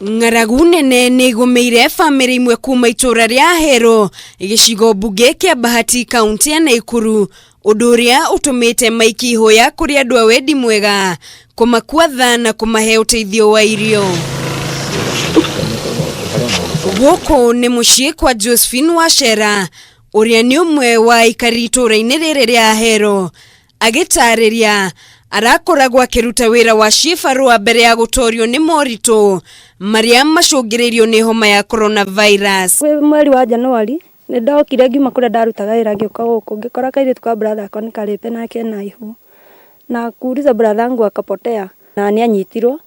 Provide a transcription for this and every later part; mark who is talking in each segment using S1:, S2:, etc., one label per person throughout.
S1: Ng'aragu nene nĩ ĩgũmĩire bamĩrĩ imwe kuma itũra rĩa Ahero gĩcigo mbunge kĩa Bahati kaunti ya Naikuru, ũndũ ũrĩa ũtũmĩte maikie ihoya kũrĩ andũ a wendi mwega kũmakua tha na kũmahe ũteithio wa irio. Gũkũ nĩ mũciĩ kwa Josephine Wachera ũrĩa nĩ ũmwe wa aikari itũra-inĩ rĩrĩ rĩa Ahero. Agĩtarĩria, arakoragwo akĩruta wĩra wa ciĩbarũa mbere ya gũtorio nĩ moritũ marĩa macũngĩrĩirio nĩ homa ya coronavirus.
S2: Kwĩ mweri wa Januari nĩ ndokire ngiuma kũrĩa ndarutaga wĩra ngĩũka gũkũ ngĩkora kairĩtu ka brother akwa nĩ karĩte na kena ihu na kuuliza brother yangu akapotea na nĩ anyitirwo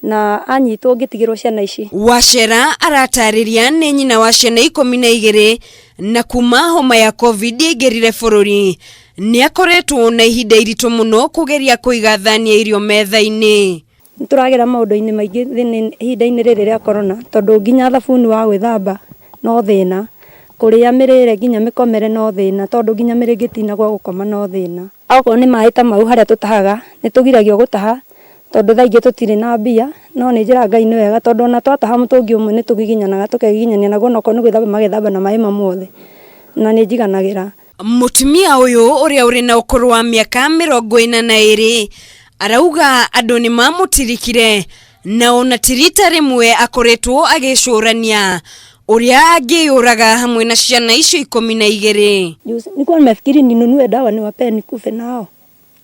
S2: na anyitwo ngĩtigĩrwo ciana ici.
S1: Wachera aratarĩria nĩ nyina wa ciana 12 na kuma homa ya covid ĩingĩrire bũrũri nĩ akoretwo na ihinda iritũ mũno kũgeria kũiga thani ya irio metha-inĩ.
S2: Nĩ tũragera maũndũ-inĩ maingĩ ihinda-inĩ rĩrĩ rĩa corona tondũ nginya thabuni wa gwĩthamba no thĩna, kũrĩa mĩrĩre nginya mĩkomere no thĩna tondũ nginya mĩrĩngĩti na gwa gũkoma no thĩna. Okorwo nĩ maĩ ta mau harĩa tũtahaga nĩ tũgiragio gũtaha tondũ thaa ingĩ tũtirĩ na mbia no nĩ njĩra Ngai nĩ wega tondũ ona twataha mũtũngi ũmwe nĩ tũgiginyanaga tũkegiginyania naguo onokorwo nĩ gwĩthamba magethamba na maĩ mamwe othe na nĩ njiganagĩra.
S1: Mũtumia ũyũ ũrĩa ũrĩ na ũkũrũ wa mĩaka 42 arauga andũ nĩ mamũtirikire na ona ti rita rĩmwe akoretwo agĩcũrania ũrĩa angĩyũraga hamwe na ciana icio 12.
S2: Nilikuwa nimefikiri ninunue dawa niwapee nikufe nao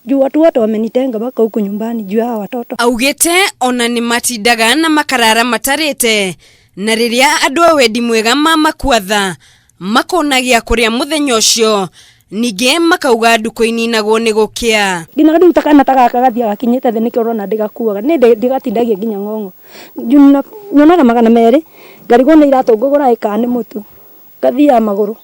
S2: juu watu wote wamenitenga mpaka huku nyumbani juu ya hawa watoto.
S1: Augĩte ona nĩ matindaga na makarara matarĩte na rĩrĩa andũ a wendi mwega mamakua tha makona gĩa kũrĩa mũthenya ũcio ningĩ makauga ndukũ ininagwo nĩ gũkĩa.
S2: Nginya rĩu ta kana ta gaka gathiaga gakinyĩte thĩ nĩkĩo ũrona ndĩgakuaga nĩ ndĩgatindagia nginya ng'ong'o. Nyonaga 200 ngarigwo nĩ iratũ ngũgũra ĩ kana nĩ mũtu ngathiaga magũrũ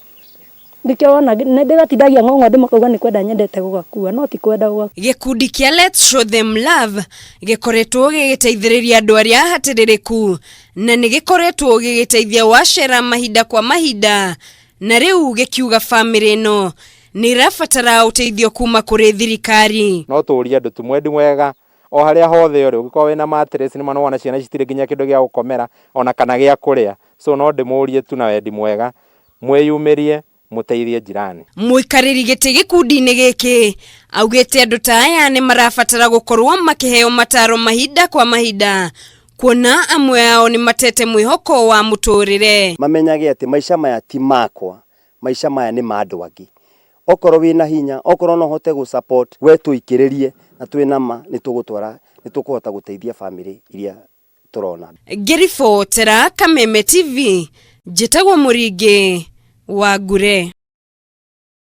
S2: nĩkĩo wona ndĩgatindagia ng'ong'o andũ makauga nĩ kwenda nyendete gũgakua no ti kwenda gũgakua.
S1: Gĩkundi kĩa Let's Show Them Love gĩkoretwo gĩgĩteithĩrĩria andũ arĩa hatĩrĩrĩku na nĩ gĩkoretwo gĩgĩteithia Wachera mahinda kwa mahinda na rĩu gĩkiuga bamĩrĩ ĩno nĩ ĩrabatara ũteithio kuma kũrĩ thirikari.
S3: No tũrie andũ tu mwendi mwega o harĩa hothe ũrĩ ũngĩkorwo wĩna mattress nĩ ma wona ciana citirĩ nginya kĩndũ gĩa gũkomera ona kana gĩa kũrĩa, so no ndĩmũrie tu na wendi mwega mwĩyumĩrie mũteithie jirani.
S1: Mũikarĩri gĩtĩ gĩkundi-inĩ gĩkĩ augĩte andũ ta aya nĩ marabatara gũkorwo makĩheo mataro mahinda kwa mahinda kuona amwe ao nĩ matete mwĩhoko wa mũtũrĩre.
S4: Mamenyage atĩ maica maya ti makwa, maica maya nĩ ma andũ angĩ. Okorwo wĩna hinya, okorwo no ũhote gũ support, we tũikĩrĩrie na twĩna ma nĩ tũgũtwara, nĩ tũkũhota gũteithia bamĩrĩ iria tũrona.
S1: Ngĩribotera Kameme TV, njĩtagwo Mũringĩ wa Ngure.